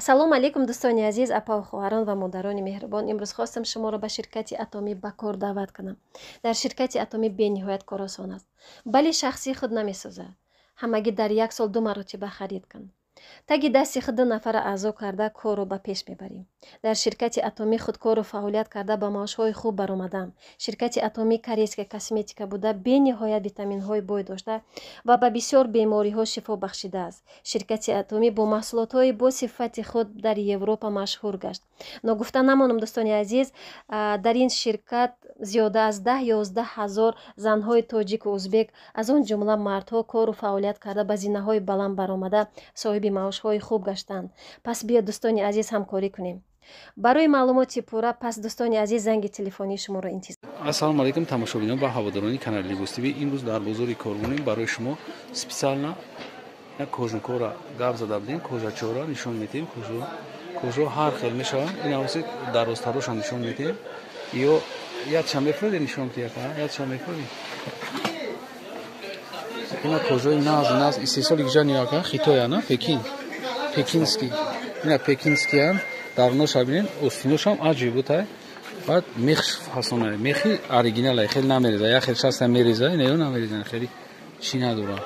Салом алейкум, дӯстони азиз, апаву хоҳарон ва модарони меҳрубон. Имрӯз хостам шуморо ба ширкати Атомӣ ба кор даъват кунам. Дар ширкати Атомӣ бениҳоят кор осон аст, бале, шахсии худ намесозад. Ҳамагӣ дар як сол ду маротиба харид кун. Таги дасти худ ду нафара аъзо карда, корро ба пеш мебарем. Дар ширкати Атомӣ худкору фаъолият карда, ба маошҳои хуб баромадам. Ширкати Атомӣ корейская косметика буда, бениҳоят витаминҳои бой дошта ва ба бисёр бемориҳо шифо бахшидааст. Ширкати Атомӣ бо маҳсулотҳои бо сифати худ дар Европа машҳур гашт. Ногуфта намонам, дӯстони азиз, дар ин ширкат зиёда аз 10-11 ҳазор занҳои тоҷику узбек, аз он ҷумла мардҳо, кору фаъолият карда, ба зинаҳои баланд баромада, соҳиби маошҳои хуб гаштанд. Пас биё, дӯстони азиз, ҳамкорӣ кунем. Барои маълумоти пурра, пас, дӯстони азиз, занги телефонии шуморо интизор. Ассалому алайкум, тамошобинон ва ҳаводорони канали Либос ТВ. Имрӯз дар бозори Корвонем. Барои шумо специально як кожаникора гап зада будем, кожачора нишон медиҳем. Кожо ҳар хел мешаванд. Ин авоси дарозтароша нишон медиҳем. Ё якча мефурӯди, нишон яка якча мефурӯди. Ина кожои наз наз, истеҳсоли гижани яка Хитоя на, Пекин, пекинский. Ина пекинскиян. Даруноша бинен, остиношам аҷибутай. Баъд мехш фасонай, мехи оригиналай, хеле намереза. Як хел шаста мереза, ина ё намереза, хеле чӣ надора.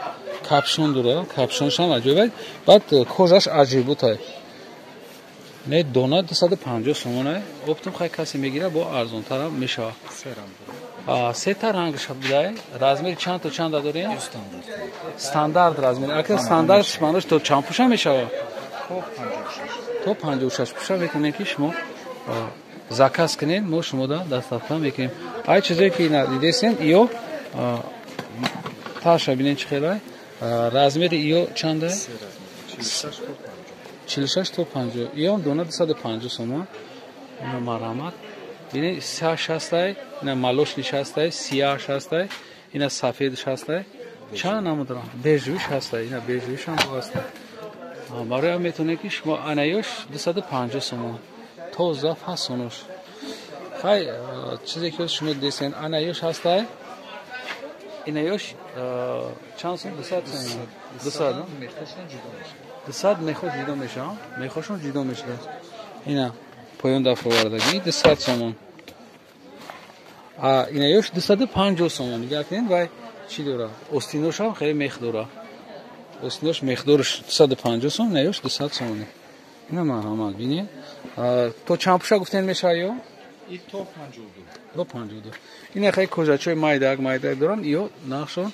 Капюшон дора, капюшоншам аҷоибай. Баъд кожаш аҷибутай. Не, дона 250 сомонай. Оптом хай касе мегира, бо арзонтарам мешава. Сета рангша будай. Размери чанд то чанда дорем? Стандарт размер. Ака, стандарт шманош то чанд пуша мешава? То 56 пуша. Метавонем ки шумо заказ кунед, мо шумода доставка мекунем. Ай чизе ки дидесен, ё таша бинен, чӣ хелай. Размери ё чанда? 46 то 50. Ё дона 250 сомон. Ина марҳамат, бинед, сиёҳ ҳастай, ина молочный ҳастай, сияҳ ҳастай, ина сафед ҳастай. Чанд намудра бежевиш ҳастай, ина бежевишам ҳастай. Барои ҳам метавонед ки шумо анаёш 250 сомон, тоза фасонош. Хай, чизе ки шумо дидесен, анаёш ҳастай. Инаёш чанд сом? 200 сом. 200, 200. Мехош ҷудо мешавад, мехошон ҷудо мешавад. Ина поён дафровардагӣ 200 сомон, инаёш 250 сомон. Нигоҳ кунед, вай чӣ дора, остиношам хеле мех дора. Остинош мехдораш 250 сом, инаёш 200 сомоне. Ина марҳамат, бинед. То чанд пуша гуфтен мешавад ё? То 52. То 52. Ина хеле кожачои майдак майдак доранд, ё нархшон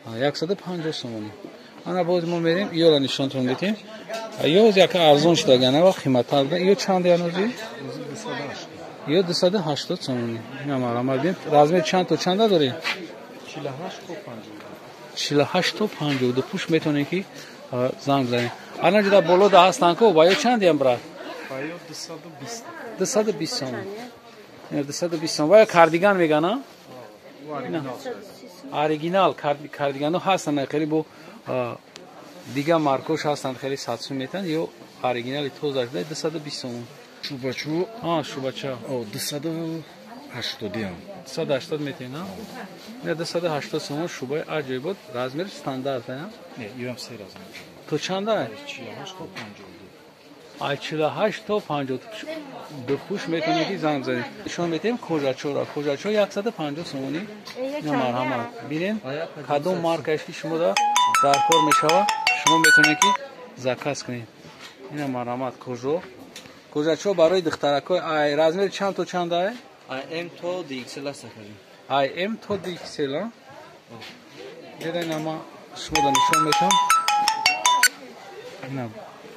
150 сомоне. Ана боз мо мерем, ёра нишонтон медиҳем. Ё яка арзон шуда, ана вақт қиматтар буда. Ё чанд янози? Ё 280 сомони. Ина марҳамат, бинед. Размер чанд то чанда дорем? 48 то 52. 48 то 52 пуш. Метавонем ки занг занем. Ана ҷуда боло да ҳастанд ко, ва ё чандиям, брат? Ва ё 220. 220 сомон. 220 сомон. Ва ё кардиган мегана, оригинал кардигану ҳастанд, хеле бо дига маркош ҳастанд, хеле садсум метанд. Ё оригинали тоза шуда 220 сомон. Шубачу. Шубача. 280-ям. 280 метен? Не, 280 сомон шубаи аҷоибот. Размери стандарт? Не, иам се размер. То чанда? 48 то 52. Ай 48 то 52 пуш метавонед ки занг занед. Нишон метаҳем кожачора. Кожачо 150 сомонӣ. Ина марҳамат, бинед. Кадом маркаеш ки шумо дар кор мешавад, шумо метавонед ки заказ кунед. Ина марҳамат, кожо, кожачо барои духтаракҳои. Ай размери чанд то чанда? Ай М то DXL аст. Ай М то DXL. Ама шумода нишон метам. Ина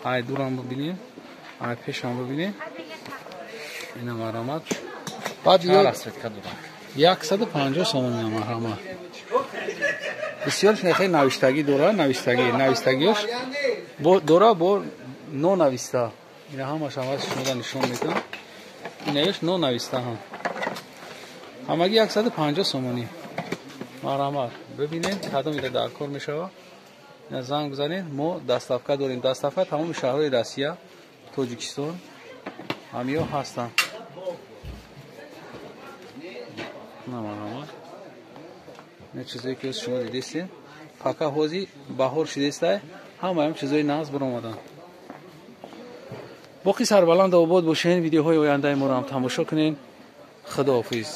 ай дурам бибинед, ай пешам бибинед. Ина марҳамат. Баъд 150 сомон. Ина марҳамат. Бисёрш хеле навиштагӣ дора, навиштагӣ, навиштагиёш дора, бо нонависта. Ина ҳамаш ҳамаш шумода нишон метам. Инаёш нонависта ҳам, ҳамагӣ 150 сомонӣ. Марҳамат, бибинед, кадом ида дар кор мешавад, ина занг бизанед. Мо доставка дорем, доставка тамоми шаҳрҳои Россия, Тоҷикистон ҳамиё ҳастанд. Марҳамат, ина чизое ки шумо дидестед. Пока ҳози баҳор шидестай, ҳамаям чизои нағз биромаданд. Боқӣ сарбаланд, обод бошен. Видеоҳои ояндаи моро ҳам тамошо кунен. Худоҳофиз.